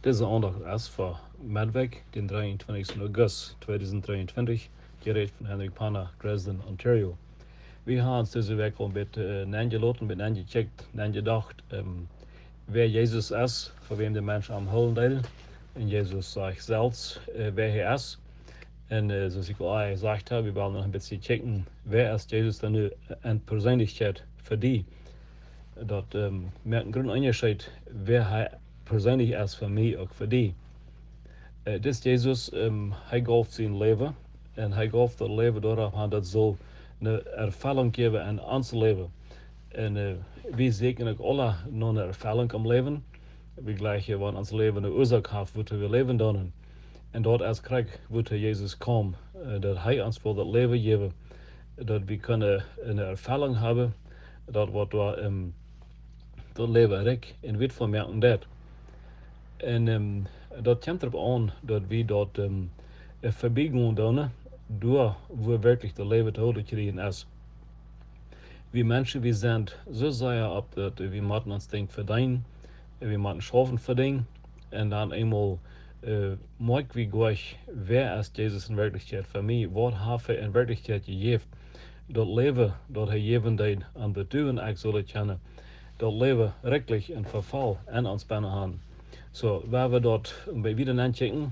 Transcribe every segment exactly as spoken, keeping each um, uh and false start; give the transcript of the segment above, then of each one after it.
Dise Aundacht es fa Medwäakj, dän dreeuntwintichsten August tweedusent dreeuntwintich, jerät von Henry Pana, Dresden, Ontario. Wie haben ons dise Wäakj aul een bät, äh, nenjeloten, een bät nenjekjikjt, nenjedocht, ähm, wäa Jesus es, fa wäm de Menschen am hoolen deeden. Un Jesus sajcht selfst, äh, wäa hee es. Un, äh, soo aus ekj aul jesajcht hab, wie wellen noch een bät kjikjen, wäa es Jesus dan nu en Perseenlichkjeit fa die? Daut, ähm, moakt een grooten Unjascheet, wäa hee perseenlich es fa mie, uk fa die. Äh, dis Jesus, ähm, hee jeef sien Läwen un hee jeef daut Läwen doaropp aun, daut saul eene Erfellunk jäwen en ons Läwen. Un, äh, wie sieekjen uk aule no eene Erfellunk em Läwen. Wie jlikjen, wan ons Läwen eene Uasoak haft, wuatoo wie läwen doonen. Un daut es krakjt, wuatoo Jesus kjeem, äh, daut hee ons wull daut Läwen jäwen, daut wie kjennen eene Erfellunk haben, daut waut doa, ähm, daut Läwen rikj un wiet von moaken deit. Un, ähm, daut kjemt doaropp aun, daut wie daut, ähm, äh, vebie gonen doonen, doa, wua werkjlich daut Läwen to hoolen kjrieen es. Wie Menschen, wie sent soo sea opp daut, äh, wie motten ons Dinj vedeenen, äh, wie motten schaufen fa Dinj. Un dan eemol, äh, moakj wie jlikj, wäa es Jesus en Werkjlichkjeit fa mie? Waut haft hee en Werkjlichkjeit jejäft? Daut Läwen, daut hee jäwen deed, aun daut du un ekj sullen kjennen daut Läwen rikjlich un voll en ons bennen haben. Soo, wan wie daut een bät wieda nenkjikjen,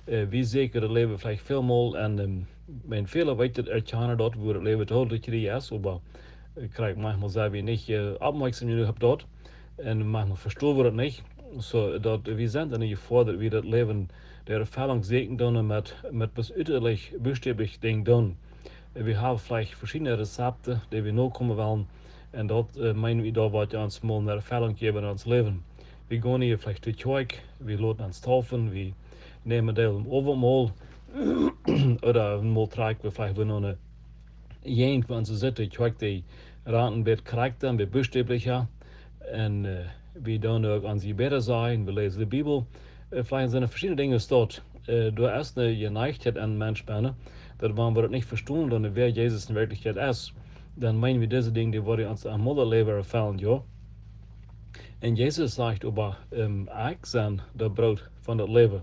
äh, wie sieekjen daut Läwen veleicht välmol en, ähm, mien, väle weeten, erkjanen daut, wua daut Läwen to hoolen kjrieen es, oba, äh, krakjt, maunchmol sent wie nich, äh, oppmoakjsom jenuach opp daut. Un maunchmol vestonen wie daut nich. Soo, daut wie sent en de Jefoa, daut wie daut Läwen, de Erfellunk sieekjen doonen met, met bloos utalich, buchstäblich Dinj doonen. Äh, wie haben veleicht veschiedne Rezepten, dee wie nokomen wellen. Un daut, äh, meenen wie, daut woat ons mol eene Erfellunk jäwen en ons Läwen. Wie gonen hia veleicht no de Kjoakj, wie loten ons deepen, wie nämen Deel aum Owentmol. Ooda mol trakjen wie veleicht wada no eene Jäajent, wua see sitten, Kjoakj, dee rant een bät krakjta, een bät buchstäblicha. Un, äh, wie doonen uk onse Jebäda sajen, wie läsen de Bibel. Äh, veleicht sent veschiedne Dinja doa. Äh, doa es eene Jeneichkjeit en Mensch bennen, daut wan wie daut nich vestonen, dan wäa Jesus en Werkjlichkjeit es, dan meenen wie, dise Dinja, dee woaren ons aum Läwen erfellen, jo. Un Jesus sajcht oba, ähm, ekj sie daut Broot von daut Läwen.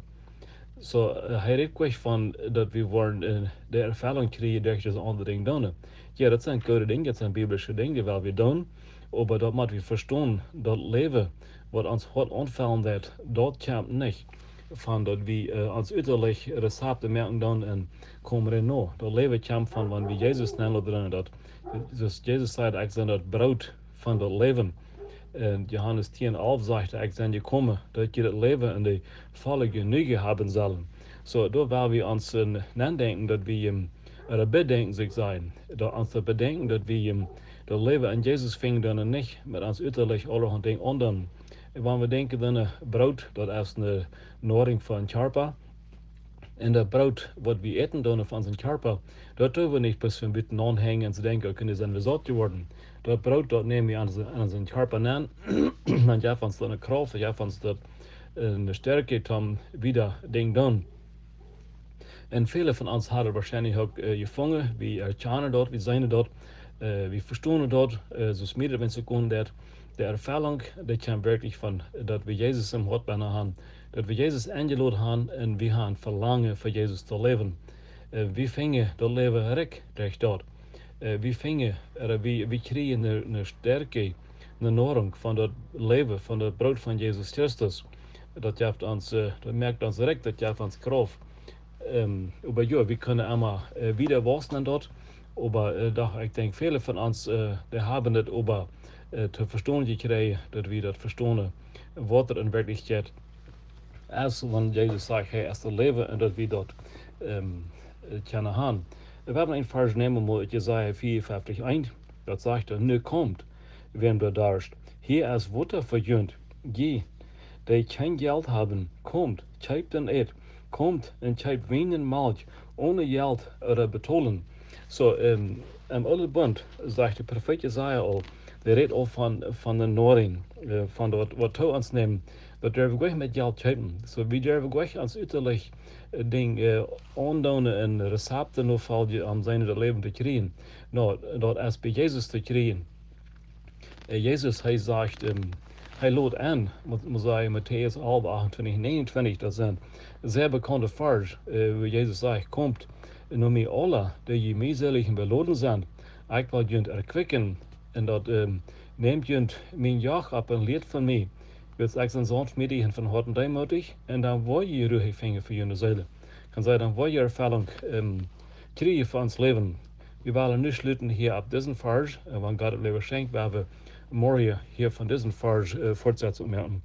Soo, äh, hee rät nich von, daut wie woaren, äh, de Erfellunk kjrieen derch daut aundre Dinj doonen. Jo, daut sent goode Dinja, daut sent biblische Dinja, dee well wie doonen. Oba daut mott wie vestonen, daut Läwen, waut ons Hoat aunfellen deit, daut kjemt nich von daut wie, äh, ons utalich Rezepten moaken doonen un komen doano. Daut Läwen kjemt von, wan wie Jesus nennen loten, daut, soo aus Jesus säd, ekj sie daut Broot von daut Läwen. En Johanes tieen alf sajcht hee, ekj sie jekomen, daut jie daut Läwen en de volle Jenuach haben sellen. Soo, doa well wie ons, äh, aundenkjen, daut wie, ähm, ooda bedenkjen, saul ekj sajen, daut ons daut bedenkjen, daut wie, ähm, daut Läwen en Jesus finjen doonen un nich met ons utalich aulahaunt Dinj aundoonen. Un wan wie denkjen, daut, äh, Broot, daut es eene Noarunk fa dän Kjarpa. Un daut Broot, waut wie äten doonen von onsen Kjarpa, daut doo wie nich bloos von buten aunhenjen un soo denkjen, okay, nu sent wie saut jeworden. Daut Broot, daut näm wie en onsen, en onsen Kjarpa nenn, dan jeft ons daut eene Krauft, daut jeft ons daut, äh, eene Stäakje, om wieda Dinj doonen. Un väle von ons haben woarschienlich uk, äh, jefungen, wie erkjanen daut, wie seenen daut, äh, wie vestonen daut, äh, soo aus mie daut, wan see kunnen daut, de Erfellunk, dee kjemt werkjlich von, daut wie Jesus em Hoat bennen haben, daut wie Jesus enjeloden haben un wie haben Velangen fa Jesus to läwen. Äh, wie finjen daut Läwen rikj derch daut. Äh, wie finjen, ooda wie, wie kjrieen eene, eene Stäakje, eene Noarunk von daut Läwen, von daut Broot von Jesus Christus. Daut jeft ons, äh, daut moakt ons rikj, daut jeft ons Krauft. Ähm, oba jo, wie kjennen emma, äh, wieda wausen en daut. Oba, äh, doch, ekj denkj, väle von ons, äh, dee haben daut oba, äh, to vestonen jekjräajen, daut wie daut vestonen, waut daut en Werkjlichkjeit es, wan Jesus sajcht, hee es daut Läwen un daut wie daut, ähm, äh, kjennen haben. Wie wellen een Varsch nämen, mol ut Jesaja vea un feftig eent. Daut sajcht doa: Nu komt, wäm doa darscht, hia es Wota fa junt. Jie, dee kjeen Jelt haben, komt, kjeept un ät. Komt un kjeept Wien un Malkj, one Jelt ooda betolen. Soo, ähm, em Oolen Bunt, sajcht de Profeet Jesaja aul, dee rät aul von, von de Noarunk, äh, von daut, waut to ons nämen, daut derw wie nich met Jelt kjeepen. Soo, wie derwen nich ons utalich, äh, Dinj, äh, aundoonen un Rezepten nofoljen, om sien daut Läwen to kjrieen. Nä, daut es bie Jesus to kjrieen. Äh, Jesus, hee sajcht, ähm, Hee lot en, mott, mott sajen, Matäus alf, achtuntwintich, näajenuntwintich, daut sent sea bekaunde Varsch, äh, wua Jesus sajcht: "Komt no mie aula, dee jie meeselich un beloden sent, ekj well junt erquicken." Un daut, ähm, "Nämt junt mien Joch opp un lieet von mie, wiels ekj sie saunftmootich un von Hoaten deemootich, un dan woa jie Ru finjen fa june Seelen." Kaun sajen, dan woa jie Erfellunk, ähm, kjrieen fa ons Läwen. Wie wellen nu schluten hia opp disen Varsch, äh, wan Gott daut Läwen schenkjt, woa wie morjen hia von disen Varsch, äh, Fortsetzung moaken.